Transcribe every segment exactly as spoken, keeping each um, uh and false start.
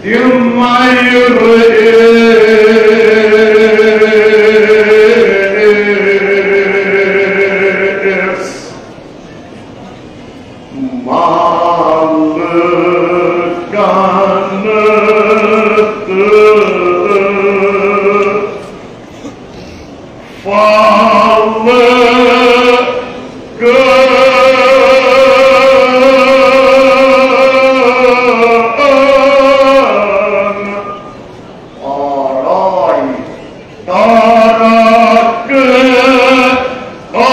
تِمے رٔٹۍ مالکن تہٕ فالکن۔ آرای تارک آن۔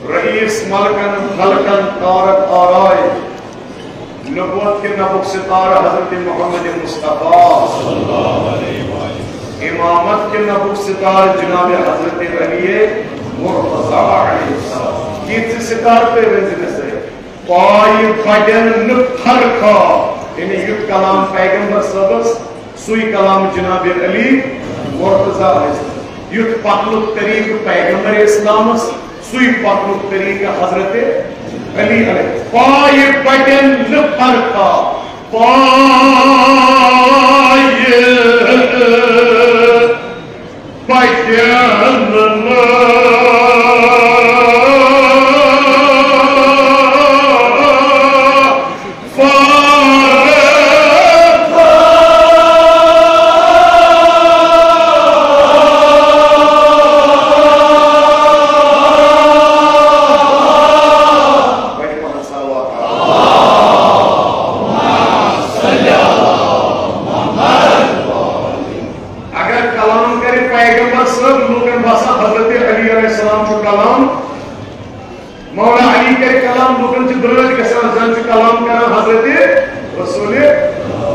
رئیس ملکن فلکن تارک آرائے، نبوت کے نبک ستارہ حضرت محمد مصطفیٰ، امامت کے نبک ستارہ جناب حضرت علی مرتضیٰ علیہ السلام۔ یہ ستارہ پہ رنج میں سے پائے بٹن نہ فرقا، یعنی یُتھ کلام پیغمبر صٲبس، سُے کلام جناب علی مرتضیٰ علیہ السلام۔ یُتھ پکنُک طریقہٕ پیغمبر اسلامس، سُے پکنُک طریقہٕ حضرت علی علیہ۔ پائے بٹن نہ فرقا، پائے پکن نہ فرقا۔ اگر کلام کرِ پیغمبر صٲب، لوٗکن باسان حضرت علی علیہ السلام چھُ کلام، مولا علی کرِ کلام، لوٗکن چھِ درٛٲتۍ گژھان، زن چھُ کلام کران حضرت رسول۔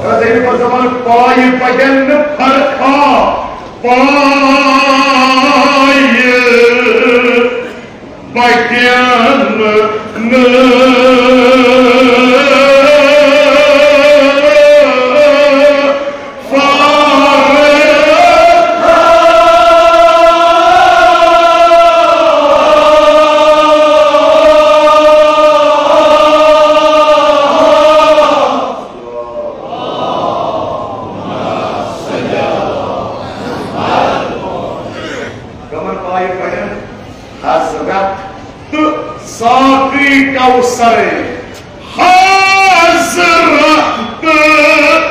کران زمین پر زبان پائے بٹن نہ فرقا، پائے بٹن نہ کمن پائے بٹن؟ حضرت تہٕ ساقی کوثر۔ حضرت تہٕ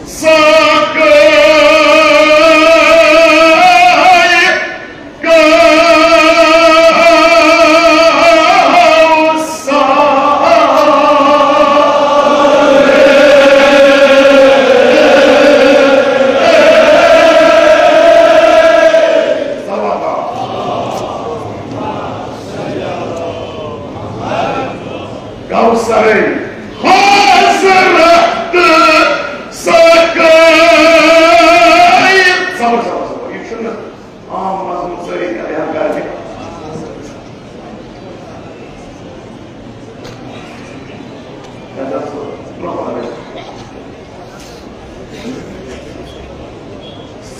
ساقی کوثر۔ کوثرے حضرت ساقی۔ صبر، صبر، صبر۔ یہ چھُنہٕ عام مضموٗن سٲری کران کرنہِ۔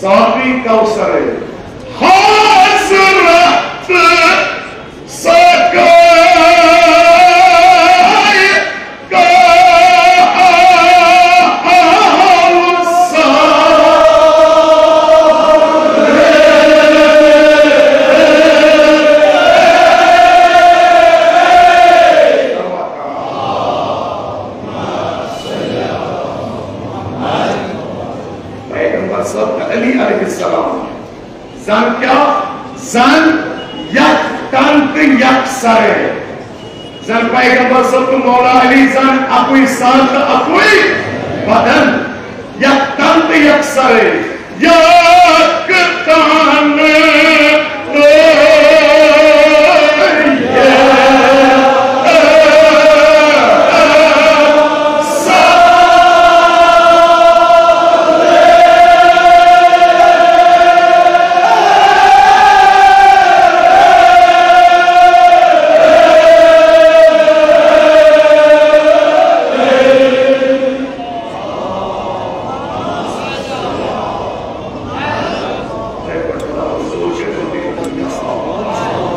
ساقی کوثر حضرت ساقی کوثر۔ پیغمبر صٲب علی علیہ السلام زن کیا؟ زن یک تن تہٕ یک سرے۔ زن پیغمبر صٲب تہٕ مولا علی زن اکوئی سر تہٕ اکوئی بدن، یک تن تہٕ یک سرے۔ یک تن تہٕ یک سرے۔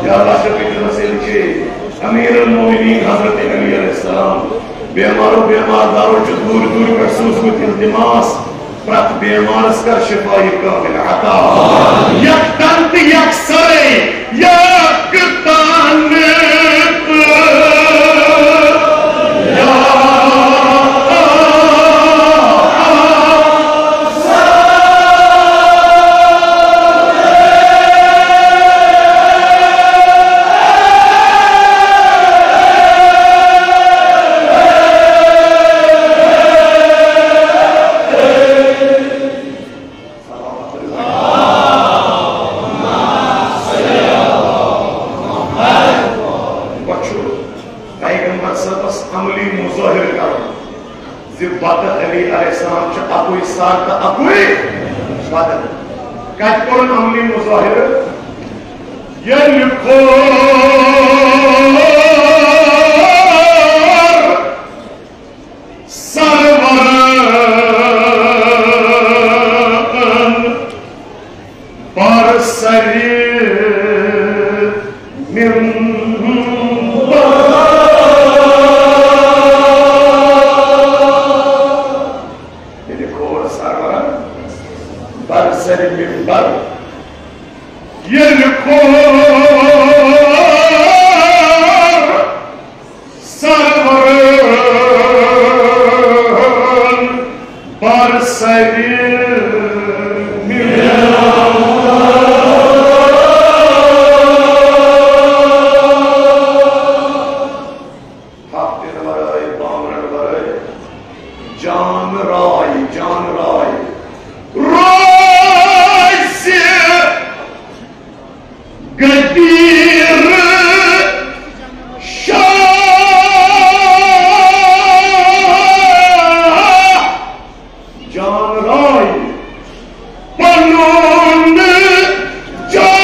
یا اللہ، شفیع الحسین کے امیر المومنین حضرت علی علیہ السلام، بیمارو بیمار دارو چھ دور دور پہ سوزمت التماس، پرت بیمارس کر شفای کامل عطا۔ یک تن تہ یک سرے، یک تن تہ یک وۄنۍ چھُ پیغمبر صٲبس عملی مظٲہرٕ کرُن زِ بتہٕ علی علیہ السلام چھُ اَکُے سر تہٕ اَکُے بدن۔ کتہِ کوٚرُن عملی مظٲہرٕ؟ ییٚلہِ کھوٚر سرورن بر سر ممبر۔ ییٚلہِ کھوٚر سرورن بر سر ممبر، ییٚلہِ کھوٚر سرورن بر سر ممبر۔ ہفتن ورٲے، بامرن ورٲے، جان راے، جان راے روزِ گدیر شاہ۔ جان راے پنُن جان۔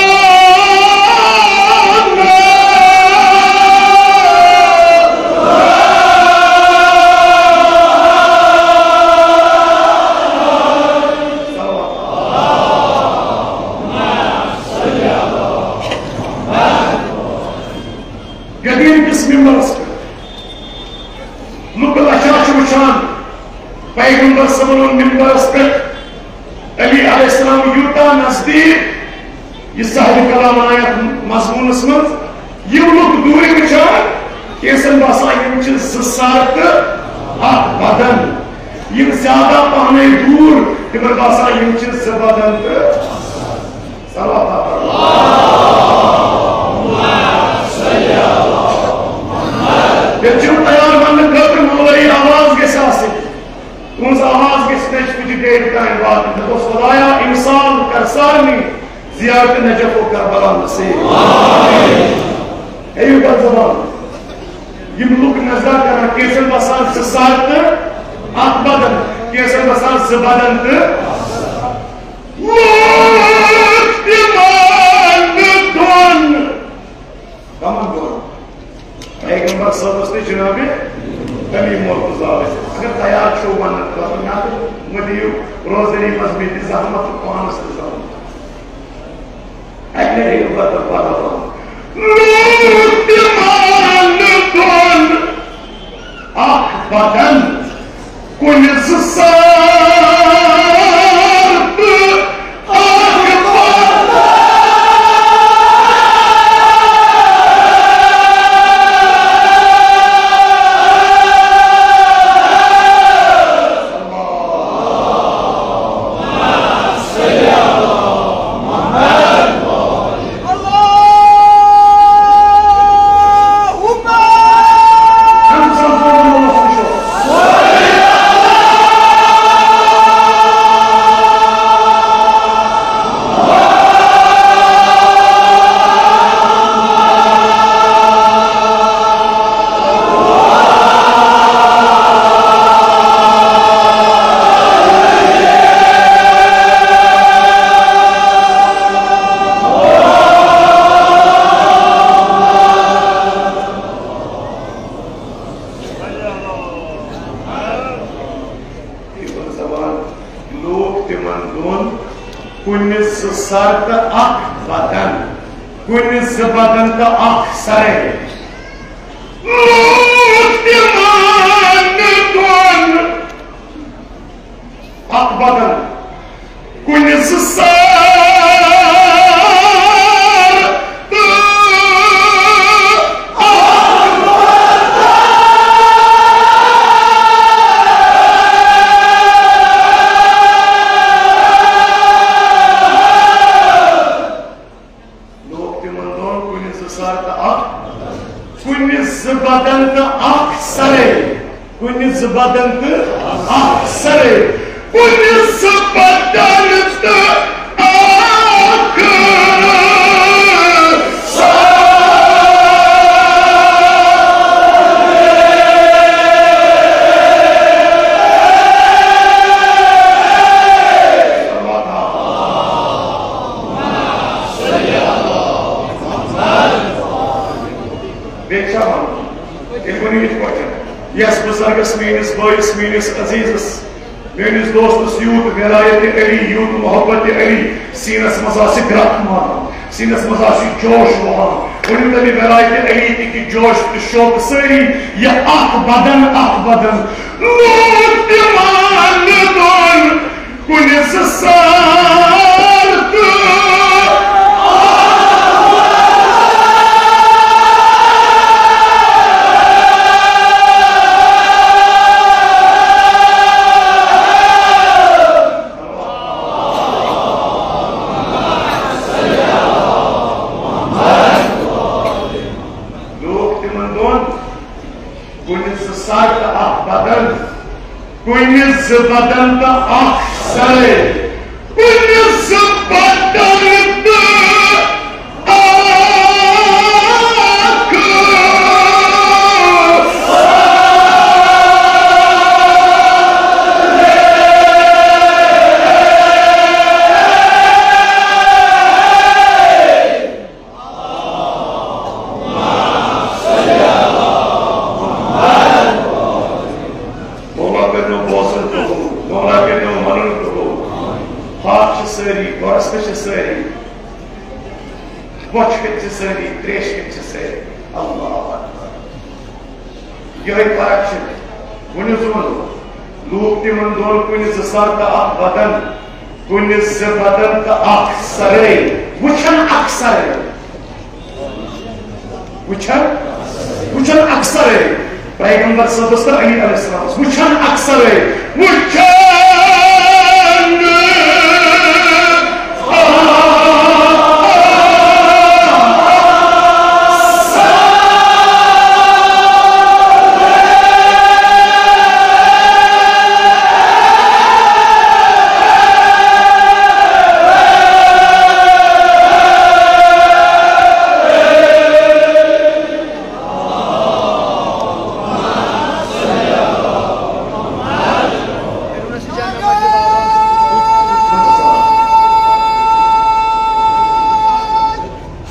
گدیر کِس ممبرس پٮ۪ٹھ لُکہٕ لچھا چھِ وٕچھان، پیغمبر صٲبن ووٚن ممبرس پٮ۪ٹھ علی علیہ السلام یوٗتاہ نزدیٖک، یہِ صاحب کلام ونان یتھ مضموٗنس منٛز، یِم لُکھ دوٗرِ وٕچھان، کینٛژن باسان یِم چھِ زٕ سر تہٕ اکھ بدن، یِم زیادہ پہنے دوٗر، تِمن باسان یِم چھِ زٕ بدن تہٕ صلوات۔ تیٚلہِ چھُ تیار وننہٕ خٲطرٕ مولوی آواز گژھِ آسٕنۍ۔ تُہٕنٛز آواز گژھِ نٮ۪چوِ جہِ ڈیرِ تام واتٕنۍ۔ دوٚپُس، خدایا، امسال کر سارنٕے زیارت نجف و کربلا نصیب۔ ہیٚیِو پتہٕ زبان۔ یِم لُکھ نظر کران، کینٛژن باسان زٕ سر تہٕ اکھ بدن، کینٛژن باسان زٕ بدن تہٕ لوٗکھ تِمن دۄن۔ کمن دۄن؟ پیغمبر صٲبس تہٕ جناب علی مرتضیٰ۔ اگر تیار چھِو وننہٕ خٲطرٕ، مےٚ تہٕ مہٕ دِیِو روزدٔری منٛز مےٚ تہِ زحمت تہٕ پانس تہِ زحمت۔ اَکہِ لَٹہِ ہیٚکہِ بدل بدل آمُت۔ لوٗکھ تِمن دۄن اکھ بدن، کُنہِ زٕ سر تہٕ اکھ بدن۔ لوٗکھ تِمن دۄن، کُنہِ زٕ سر تہٕ اکھ بدن۔ کُنہِ زٕ بدن تہٕ اکھ سرے۔ لوٗکھ تہِ ماننہٕ دۄن۔ اکھ بدن، کُنہِ زٕ سر تہٕ اکھ بدن۔ لوٗکھ تِمن دۄن، کُنہِ زٕ سر تہٕ اکھ، کُنہِ زٕ بدن تہٕ اکھ سرے، کُنہِ زٕ بدن تہٕ اکھ سرے، کُنہِ زٕ بدن تہٕ اکھ سرے۔ بیٚیہِ چھا وَنُن؟ تیٚلہِ ؤنِو یِتھ پٲٹھۍ، یَس بُزرگس، میٛٲنِس بٲیِس، میٛٲنِس عزیٖزس، میٛٲنِس دوستس یوٗت ولایت علی، یوٗت محبت علی، سیٖنس منٛز آسہِ گرٛکھ ماران، سیٖنس منٛز آسہِ جوش وَہان۔ ؤنِو تٔمۍ ولایت علی تہِ کہِ جوش تہٕ شوق سٲری، یہِ اکھ بدن، اکھ بدن، لوٗکھ تہِ ماننہٕ دۄن۔ کُنہِ زٕ سر تہٕ لوٗکھ تِمن دۄن، کُنہِ زٕ سر تہٕ اکھ بدن، کُنہِ زٕ بدن تہٕ اکھ سرے، کُنہِ زٕ بدن تہٕ اکھ سرے۔ مولا کٔرِنو بوزُن قبوٗل، مولا کٔرِنو وَنُن قبوٗل۔ ہاکھ چھِ سٲری، گۄڈَس تہِ چھِ سٲری، بۄچھِ کَتہِ چھِ سٲری، ترٛیش کَتہِ چھِ سٲری۔ اللہ اکبر۔ یِہوٚے فرق چھِ۔ ؤنِو ژٕ وَن، لوٗکھ تِمَن دۄن، کُنہِ زٕ سر تہٕ اَکھ بدن، کُنہِ زٕ بدن تہٕ اَکھ سرے، وٕچھان اَکھ سرے۔ وٕچھان، وٕچھان اکثرے پیغمبر صٲبس تہٕ علی علیہ السلامس، وٕچھان اکثرے، وٕچھان۔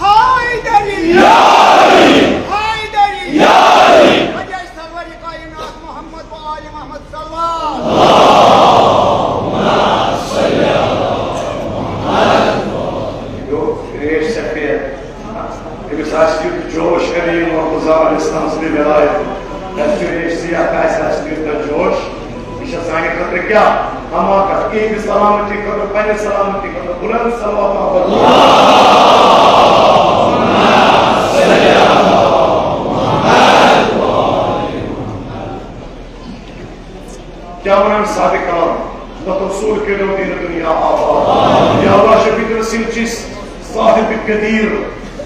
حیدری! یا علی! حیدری! یا علی! وجہ سرور کائنات محمد و آل محمد صلوات۔ یہِ گوٚو ریش سفید۔ أمِس آسہِ یُتھ جوش علی مرتضیٰ علیہ السلام سٕنٛدِ ولایت۔ تَتہِ چھُ ریش سیاہ، تَتہِ آسہِ، آسہِ یوٗتاہ جوش۔ یہِ چھےٚ سانہِ خٲطرٕ کیٛاہ حماقت؟ یِہِنٛدِ سلامتی خٲطرٕ، پننہِ سلامتی خٲطرٕ بُلند صلوات محبت۔ کیا ونان صاحب کلام، لطف رسول کٔرِو دین دنیا آباد۔ یا اللہ شفیع رسول چیز صاحب قدیر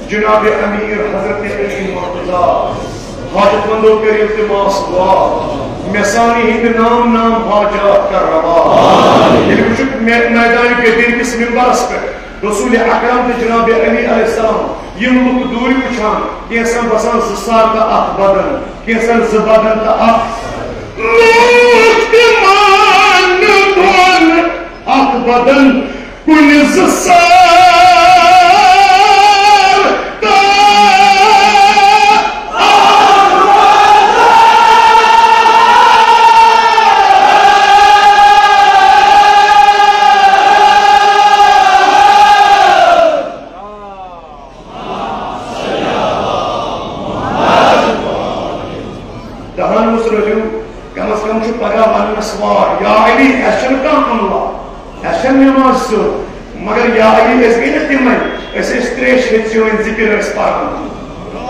جناب امیر حضرت علی مرتضی، حاجت مندو کٔرِو التماس دعا، مےٚ سانی ہِنٛدِ نام نام حاجات کر روا۔ ییٚلہِ وٕچھُکھ مے-، میدان قدیر کِس ممبرس پٮ۪ٹھ رسول اکرم تہٕ جناب علی علیہ السلام یِم لُکھ دوٗرِ وٕچھان، کینٛژن باسان زٕ سر تہٕ اکھ بدن، کینٛژن زٕ بدن تہٕ اکھ۔ لوٗکھ تہِ ماننہٕ دۄن اکھ بدن، کُنہِ زٕ سر تہٕ اکھ بدن۔ اَسہِ چھُنہٕ کانٛہہ عملہ، اَسہِ چھَنہٕ نٮ۪ماز سیوٚد، مگر یا علی، أسۍ گٔے نہٕ تِمَے، أسۍ ٲسۍ ترٛیشہِ ہیٚتھ چٲنۍ ذِکِر ٲسۍ پَران،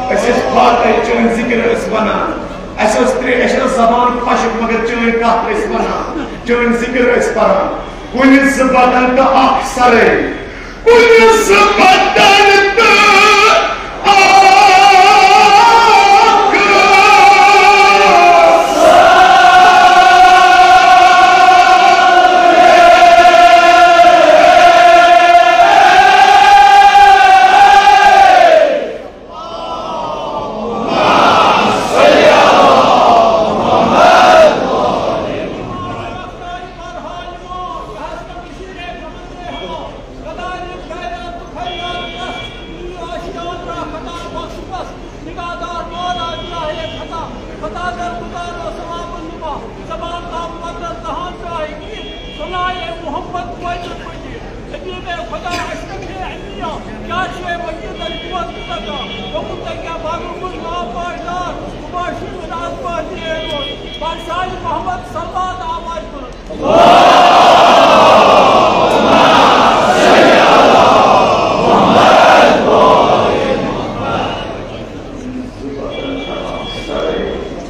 أسۍ ٲسۍ فاتحہ ہیٚتھ چٲنۍ ذِکِر ٲسۍ وَنان، اَسہِ ٲس ترٛے-، اَسہِ ٲس زبان خۄشٕک، مگر چٲنۍ کَتھ ٲسۍ وَنان، چٲنۍ ذِکِر ٲسۍ پَران، کُنہِ زٕ بدن تہٕ اَکھ سَرٕے، کُنہِ زٕ بدن تہٕ اَکھ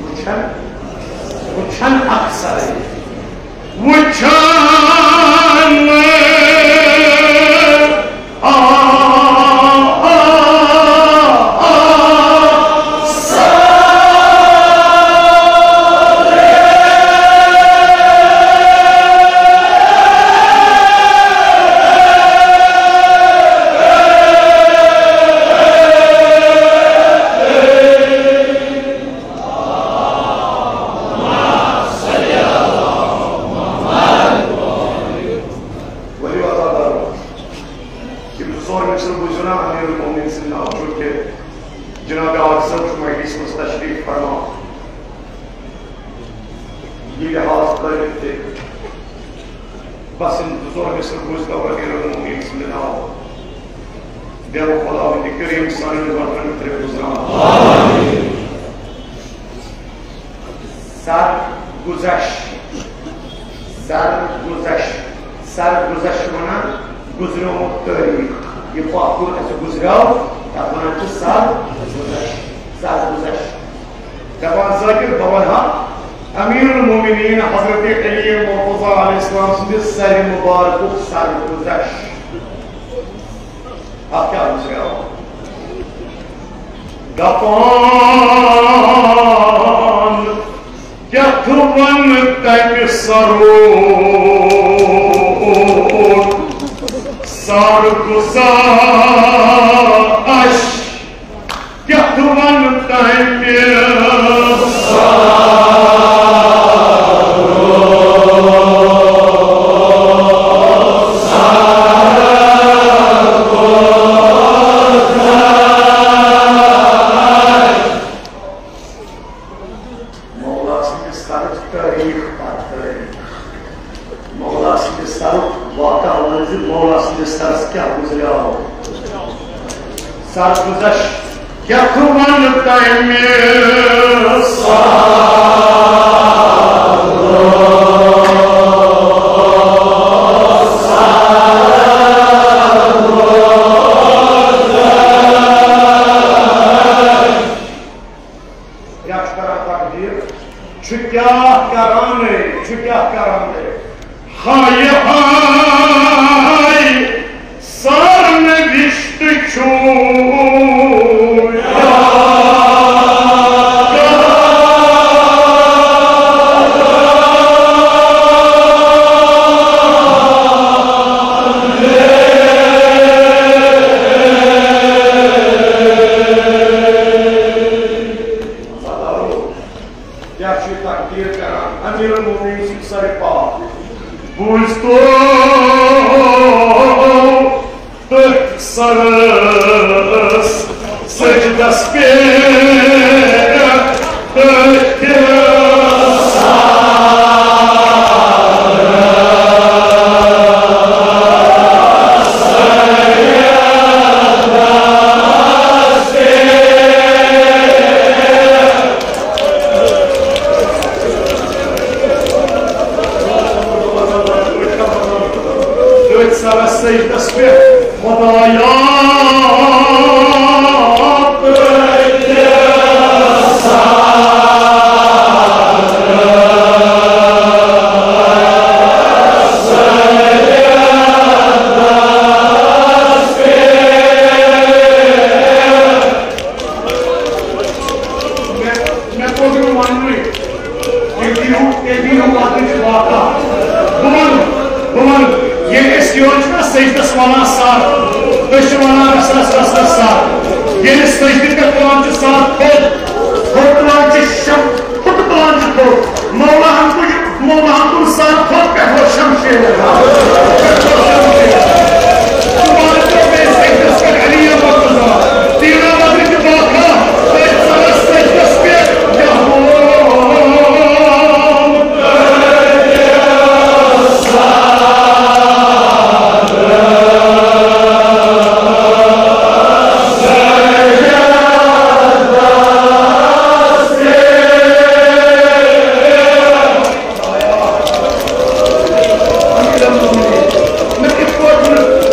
وٕچھان، وٕچھان اکثر، وٕچھان۔ آ، آ، آ، آ، ؤلِو عزادارو، یِم زٕ ژور مِصرٕ بوٗزِو نا امیر المومنین سٕنٛدۍ ناو، چوٗنٛکہِ جناب عالی صٲب چھُ مجلسہِ منٛز تشریف فرما۔ یہِ لحاظ ترٲوِتھ تہِ بس یِم زٕ ژور مِصرٕ بوٗزۍ تو امیر المومنین سٕنٛدۍ ناو۔ دِل خداوند کریم سانٮ۪ن وطنن ترٛےٚ گُزران۔ سرگزش، سرگزش، سرگزش چھِ وَنان گُزریومُت تٲریٖخ۔ یہِ پَتھ کُن اَسہِ گُزریو، تَتھ وَنان چھِ سرگزش، سرگزش۔ دَپان ذٲکِر، بہٕ وَنہٕ ہا امیر المومنین حضرت علی مرتضیٰ علیہ السلام سٕنٛدِ سرِ مُبارکُک سرگزش۔ اَتھ کیٛاہ گُزریو؟ دَپان کیٛاہ تہٕ وَنہٕ تَمہِ سرُک سرگزش، کیٛاہ تہٕ وَنہٕ تَمہِ مولا سٕنٛدِ سرٕچ تٲریٖخ پتہٕ تٲریٖخ۔ مولا سٕنٛدِ سرُک واقعہ وَن زِ مولا سٕنٛدِ سرس کیٛاہ گُزریٛاو۔ سرگُزشت کیٛاہ تہٕ وَنہٕ تَمہِ سرُک۔ کیٛاہ چھُ کران تقدیٖر؟ چھُ کیٛاہ کران اے؟ چھُ کیٛاہ کران اے؟ ہاے ہاے، سرنوشت چھُ کیٛاہ چھُ یہِ تقدیٖر کران؟ امیر المومنین سٕنٛدۍ سرِ پاک۔ بوٗزتو تٔتھۍ سرس سجدس پٮ۪ٹھ تٔتھۍ تُلان چھِ سر تھوٚد، ہُہ تُلان چھِ شم-، ہُہ تُلان چھِ تھوٚد۔ مولاہن تُج، مولاہن تُل سر تھوٚد، پٮ۪ٹھ اوس شمشیر۔ پٮ۪ٹھ اوس شمشیر۔ صبحن پیوٚو بیٚیہِ سجدس پٮ۪ٹھ علی مرتضیٰ۔ تیرہ بدر کے بعد تھا، تیرہ سرس سجدس پہ کیا ہوا؟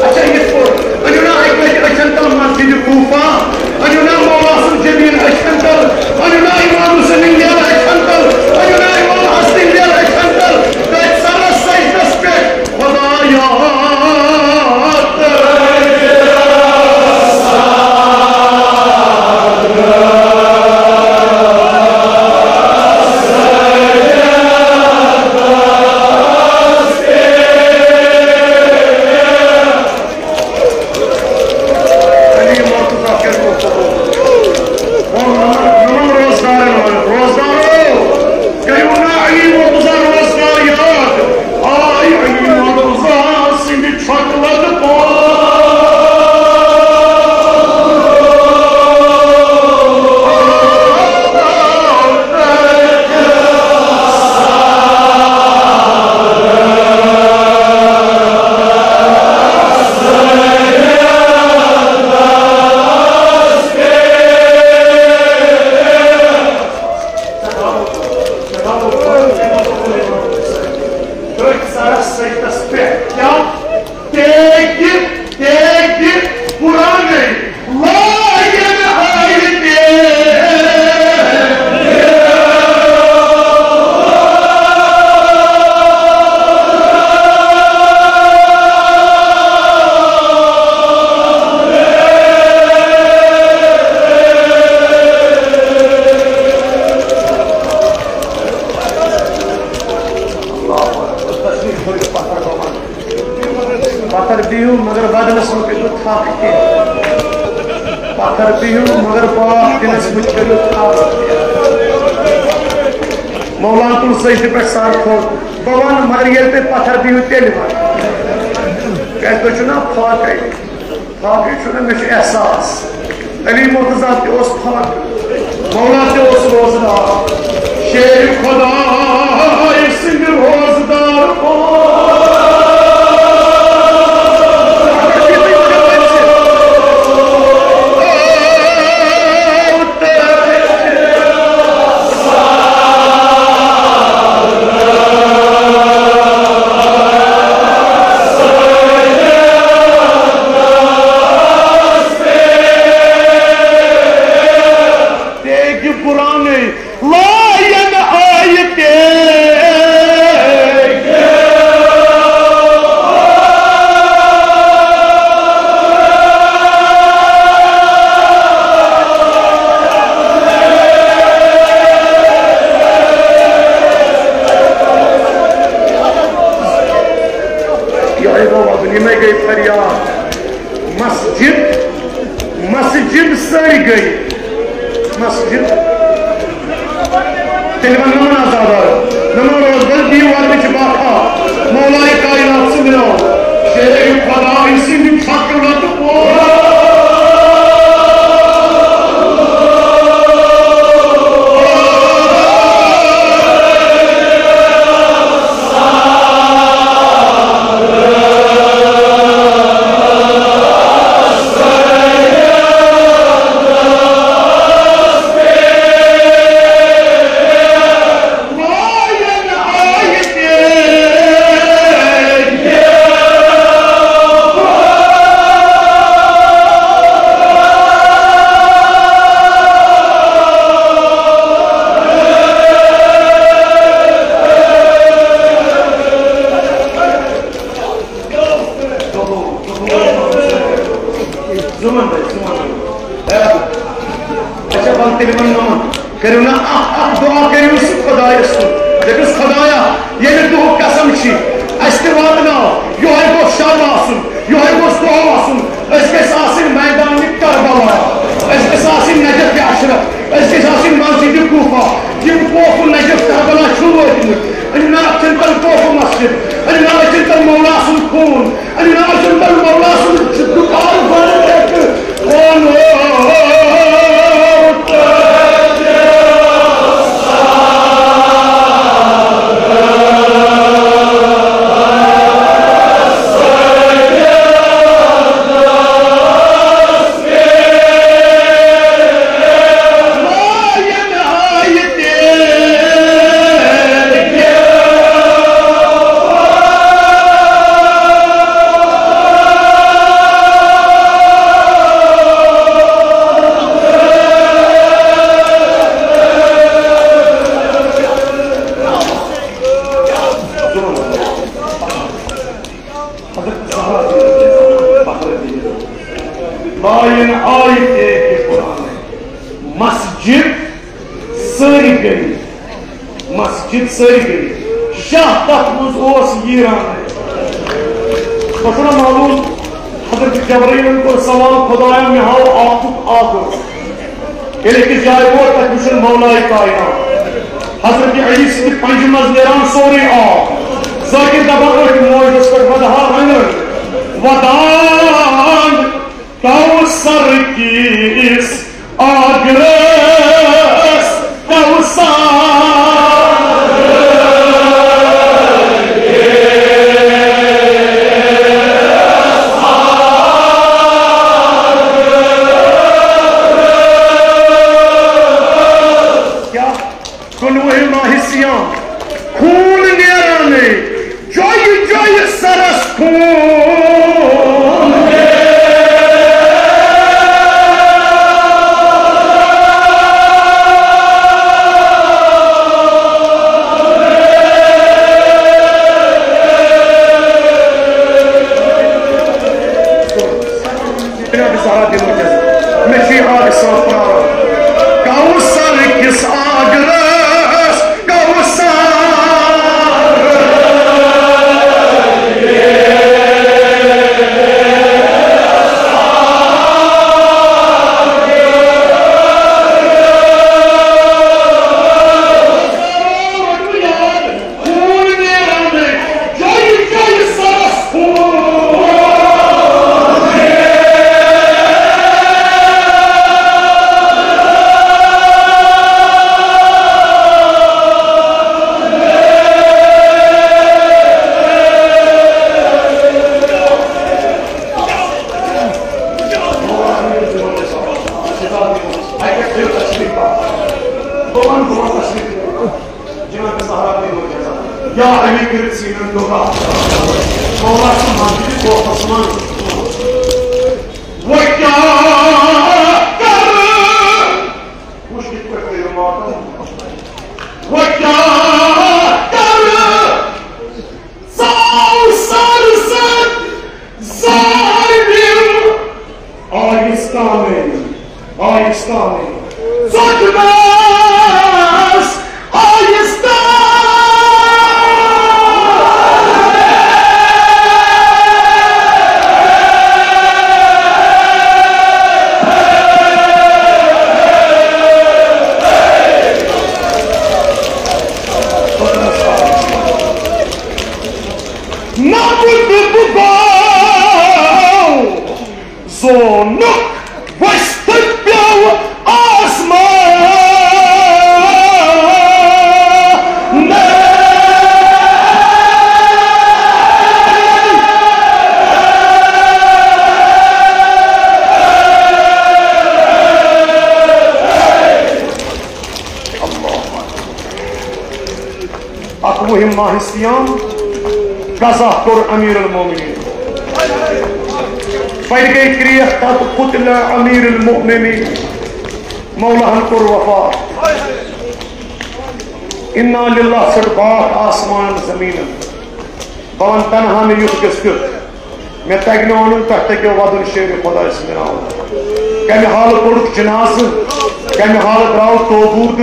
اچھا، یِتھ پٲٹھۍ أنِو نا اَکہِ لَٹہِ أچھَن تَل مسجدِ کوٗفہ، أنِو نا مولا سُنٛد جمیٖل أچھَن تَل، أنِو نا اِمام حُسینٕنۍ نیرٕ أچھَن تَل، أنِو نا اِمام حسنٕنۍ نیرٕ أچھَن تَل، تَتہِ سَرَس سجدَس پٮ۪ٹھ خۄدایا۔ علی مرتضیٰ کٔرِو قبول۔ ووٚن نوٚمَن، نوٚمَن روزدارَن ووٚن، روزدارو، کٔرِو نا علی مرتضیٰ روزدار یاد۔ آے علی مرتضیٰ سٕنٛدِ شکلہٕ پٲٹھۍ۔ تٔتھۍ سرس سجدس پٮ۪ٹھ کیٛاہ؟ تیٚلہِ، تیٚلہِ قرآنٕے لا ینہا آیتِ۔ پتھر بِہِو، مگر بدنس مہ کٔرِو تھپھ کینٛہہ۔ پتھر بِہِو، مگر پاک دِلس مہ کٔرِو تھپھ کینٛہہ۔ مولانا تُل سجدٕ پٮ۪ٹھ سر تھوٚد۔ بہٕ وَنہٕ، مگر ییٚلہِ تُہۍ پتھر بِہِو، تیٚلہِ وَنہٕ۔ کیٛازِ تُہۍ چھِو نا فاقے۔ فاقے چھُنہٕ، مےٚ چھُ احساس۔ علی مرتضیٰ تہِ اوس فاقہٕ، مولا تہِ اوس روزدار۔ شیر خدایہِ سٕنٛدِ روزدار پٲٹھۍ۔ تیٚلہِ قرآنٕے لا ینہا آیتِ۔ یہِ آیہِ وَنُن، یِمَے گٔے فریاد۔ مسجد، مسجد سٲری گٔے۔ مسجد۔ تیٚلہِ وَن نمن عزادار، نمن روز بل دیوار وچ باقا، مولائے کائنات سٕنٛدِ ناو، شیر خدایہِ سٕنٛدِ فقرت۔ زُمَن بھائی، زُمَن بھائی۔ اچھا، وَن تیٚلہِ وَن نمن۔ کٔرِو نا اکھ اکھ دُعا، کٔرِو سُہ خۄدایَس کُن۔ دٔپِس، خۄدایا، ییٚمہِ دۄہُک قسم چھِ، اَسہِ تہِ واتناو، یِہوٚے گوٚژھ شب آسُن، یِہوٚے گوٚژھ دۄہ آسُن، أسۍ گٔژھۍ آسٕنۍ میدانِ کربلا۔ أسۍ گژھِ آسٕنۍ نجف عشرف، أسۍ گژھِ آسٕنۍ مسجد کوفہ۔ یِم کوفہ نجف کربلا چھُ وٲتمٕتۍ، أمۍ ناو چھِنہٕ تَل کوفہ مسجد، أمۍ ناو چھِنہٕ تَل مولا سُنٛد خوٗن، أمۍ ناو چھِنہٕ تَل مولا سُنٛد دُکان بنٛد کٔرِتھ۔ حضرت زہرا دِنۍ، فخر دِنۍ۔ لایِن آیہِ تہِ قرآن۔ مسجد سٲری گٔے، مسجد سٲری گٔے۔ شاہ تَتھ منٛز اوس ییٖران۔ تۄہہِ چھُو نا معلوم، حضرت جبرائیلن کوٚر سوال، خدایا، مےٚ ہاو آبُک آگر۔ ییٚلہِ أکِس جایہِ ووت، تَتہِ وٕچھُن مولائے کائنات۔ حضرت علی سٕنٛدِ پنجہِ منٛز نیران سورُے آب۔ ذاکر دَپان، أتھۍ موجس پٮ۪ٹھ ودہا رنٛگن۔ ودان کوثر کِس آگرس، کوثر۔ کیا؟ کُنوُہ ماہِ صیام، خوٗن نیرانٕے، جۄیہِ جۄیہِ سرس خوٗن۔ جناب زہرا دِنُک اجازت۔ مےٚ چھُ یہِ آبِ سان پرٛاران۔ کوثر کِس آگرس، کوثر۔ خوٗن نیران، جایہِ جایہِ سرس خوٗن۔ بہٕ وَنہٕ، بہٕ وَنہٕ تشریٖف۔ جناب زہرا دِنُک اجازت۔ یا علی کٔرِتھ سیٖنَن دُعا۔ مولا سُنٛد مسجد کوفَس منٛز۔ وۄنۍ کیٛاہ کَرٕ؟ وٕچھ کِتھ پٲٹھۍ کٔرِو ماتم۔ وۄنۍ کیٛاہ کَرٕ؟ ژاو سر سر ظالم۔ آیس تامے، آیس تامے۔ ژوٚٹمس آیس تامے۔ نہ بُدھ بُگاو زونُک ؤسۍ تہٕ پیوٚو آسمان۔ اکوُہِم ماہِ صیام، قضا کوٚر امیر المومنین۔ پرِ گٔے تریش تہٕ قتل امیر المومنین۔ مولاہن کوٚر وفات۔ انا للہ ژھٕٹ باتھ آسمان زمینن۔ بہٕ ونہٕ تنہا مےٚ یُتھ گژھِ تیُتھ۔ مےٚ تَگہِ نہٕ وَنُن، تۄہہِ تَگیو وَدُن شیرِ خۄداے سٕنٛدِ ناوٕ۔ کَمہِ حالہٕ کوٚڑُکھ جنازٕ، کَمہِ حالہٕ درٛاو توبوٗد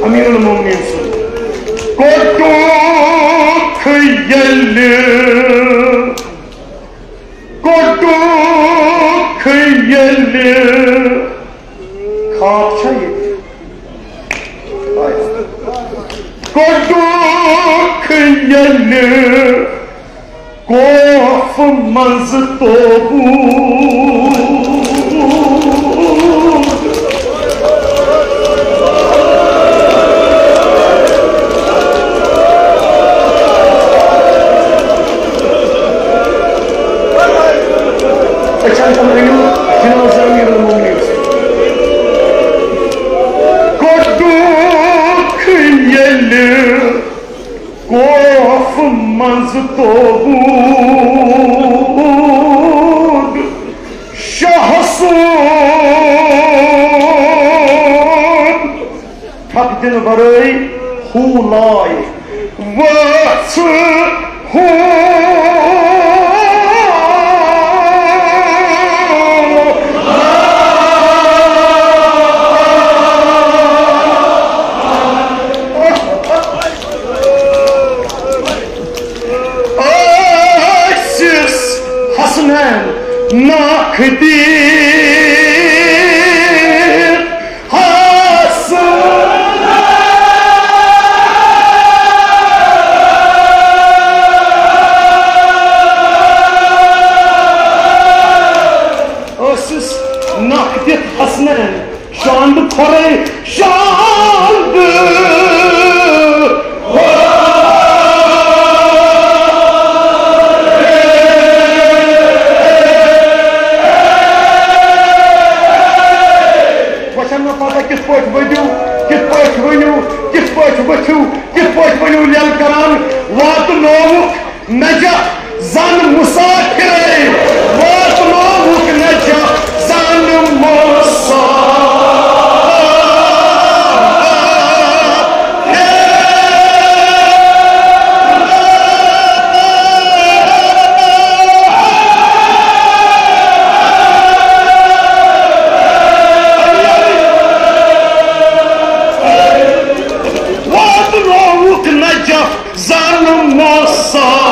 امیر المومنین سُنٛد۔ کوٚڑُکھ ییٚلہِ، کوٚڑُکھ ییٚلہِ پاک چھا ییٚتہِ؟ گۄڈُک ییٚلہِ کوف منٛز توبوٗد۔ أچھن کُن أنِو جنازٕ أمیٖر المومنیٖن۔ گۄڈُک ییٚلہِ کوف منٛز توبوٗد شاہ سُنٛد، تھپھ دِنہٕ ورٲے ہوٗ لایہِ وٲژ ہوٗ۔ ٲسِس حسنین ناکھ دِتھ حسن۔ ٲسِس ناکھ دِتھ حسنین شاندٕ کھۄرے شاندٕ۔ وۄنۍ چھَنہٕ مےٚ پتہ کِتھ پٲٹھۍ ؤدِو، کِتھ پٲٹھۍ ؤنِو، کِتھ پٲٹھۍ ؤتھِو، کِتھ پٲٹھۍ ؤنِو لیل کران واتنووُکھ نجف زن مسافرے، واتنووُکھ نجف زن مسافرے۔ واتنووُکھ نجف زن مسافر۔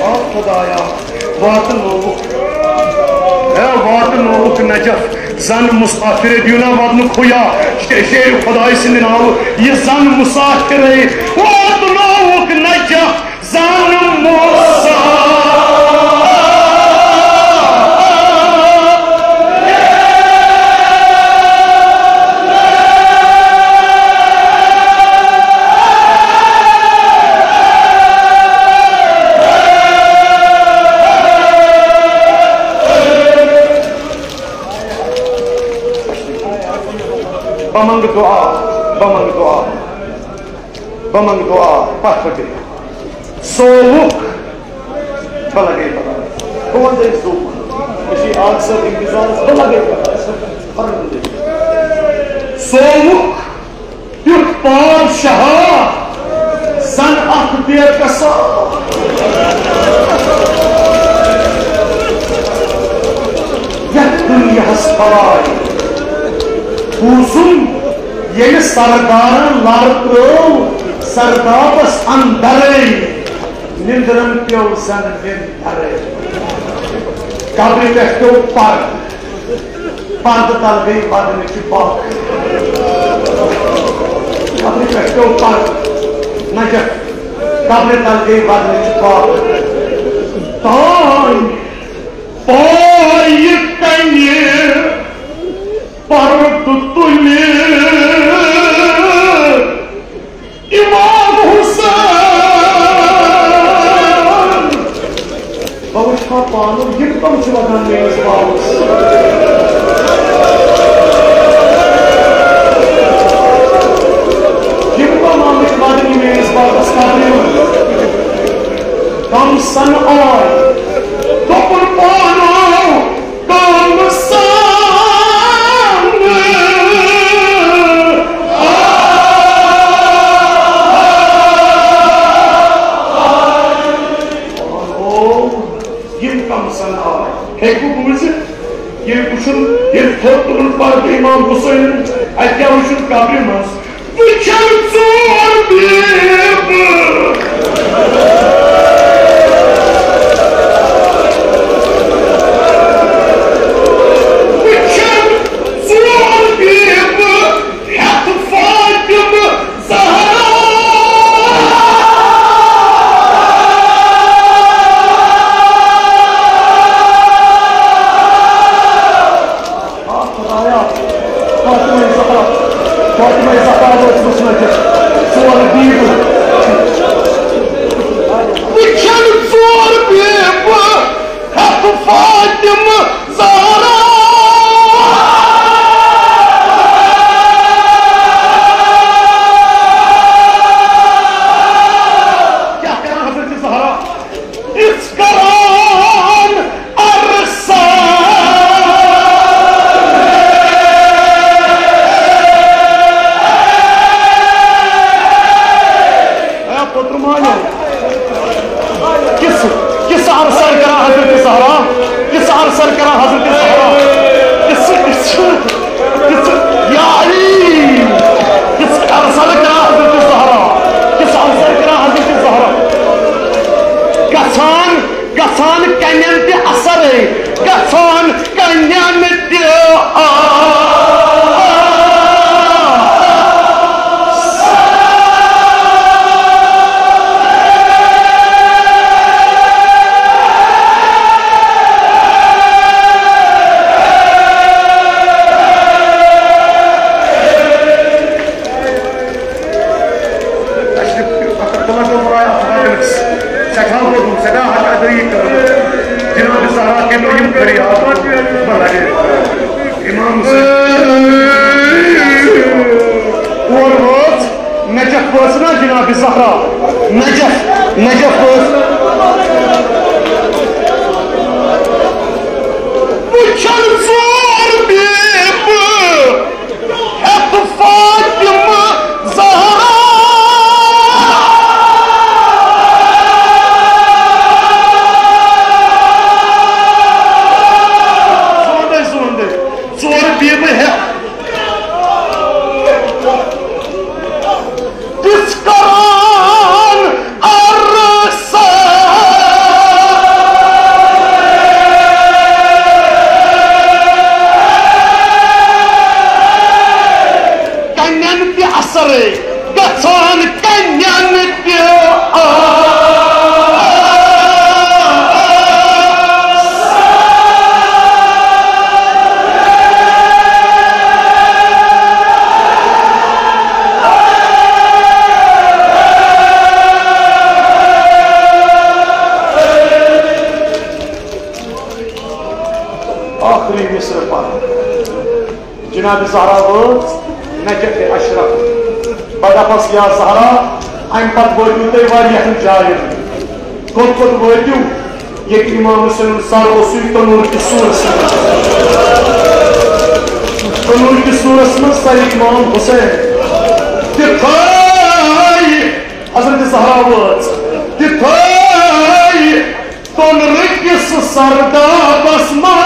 آ خدایا، واتنووُکھ، ہے، واتنووُکھ نجف زن مسافر۔ دیونا واتنُک خُیا، شے-، شیر خداے سٕنٛدِ ناوٕ، یہِ زن مسافر واتنووُکھ نجف زن مسافر۔ بہٕ منٛگہٕ دُعا، بہٕ منٛگہٕ دُعا، بہٕ منٛگہٕ دُعا، پتھ پھٔٹِتھ۔ سووُکھ، بہٕ لگے پتہ۔ بہٕ وَنہٕ تۄہہِ سووُکھ۔ مےٚ چھِ آز سۭتۍ اِنتظار، بہٕ لگے پتہ۔ فرمٲیِو تُہۍ۔ سووُکھ تیُتھ پادشاہا زن اکھ بے قصا۔ یتھ دُنیاہس بلاے بوٗزُم، ییٚلہِ سردارن لر ترٲو سردابس اندرے، نِندرن پیوٚو زن نِندرے۔ قبرِ پٮ۪ٹھ پیوٚو پردٕ، پردٕ تل گٔے ودنٕچ بکھ۔ قبرِ پٮ۪ٹھ پیوٚو پردٕ، نجف، قبرِ تل گٔے ودنٕچ بکھ۔ تانۍ پایہِ کنہِ پردٕ تُلہِ امام حسین۔ بہٕ وٕچھٕ ہا پانہٕ، یِم کم چھِ وَدان میٲنِس باغس۔ یِم کم آمٕتۍ وَدنہِ میٲنِس باغس قبرِ منٛز؟ کم سن آے، دوٚپُن پانہٕ۔ کم سان آے۔ او، یِم کم سان آے۔ ہیٚکِو بوٗزِتھ؟ ییٚلہِ وٕچھُن، ییٚلہِ تھوٚد تُلُن پردٕ امام حسینن، اتہِ کیٛاہ وٕچھُن قبرِ منٛز؟ وٕچھن ژور بیبہٕ۔ وٕچھن ژور بیبہٕ ہٮ۪تھ فاطمہٕ زہرا۔ آ خدایا، فاطمہ زہرا، فاطمہ زہرا ٲسمٕژ نٔژِتھ ژور بیبہٕ۔ وٕچھن ژور بیبہٕ ہٮ۪تھ فاطمہٕ زہرا۔ کیٛاہ کران حضرت زہرا؟ یِژھ کران عرصہ۔ اے پوترٕ مالیو، کِژھ، کِژھ عرصہ کران حضرت زہرا، کِژھ عرصہ کران حضرت زہرا، کِژھ، کِژھ، کِژھ، یا علی، کِژھ عرصہ کران حضرت زہرا، کِژھ عرصہ کران حضرت زہرا۔ گژھان گژھان کنٮ۪ن تہِ اثرے، گژھان کنٮ۪ن تہِ۔ تشریف، اکھ بلند اوٚبرایا خدایس، سٮ۪ٹھاہ ووٚنُن، سٮ۪ٹھاہ حق ادٲیی کٔرمٕژ۔ جناب زہرا کٔرۍ علم کٔرۍ یاد۔ بلے۔ امام حسین۔ اور وٲژ، نجف وٲژ نا جناب زہرا؟ نجف، نجف وٲژ۔ وٕچھن ژور بیبہٕ ہٮ۪تھ فاطمہٕ زہرا۔ زوندے، زوندے، ژور بیبہٕ ہٮ۪تھ۔ تِژھ کران عرصہ۔ کنٮ۪ن تہِ اثرے، گژھان کنٮ۪ن تہِ۔ آخری مصرع پَرُن۔ جناب زہرا وٲژ نجف اشرف۔ پتہٕ دپس، یا زہرا، امہِ پتہٕ وٲتِو تُہۍ واریاہن جاین۔ کوٚت کوٚت وٲتِو؟ ییٚتہِ امام حسین سر اوسُے تنور کِس سوٗرس منٛز۔ تنور کِس سوٗرس منٛز سر امام حسین۔ تِتھٲے حضرت زہرا وٲژ، تِتھٲے تنور کِس سردابس منٛز۔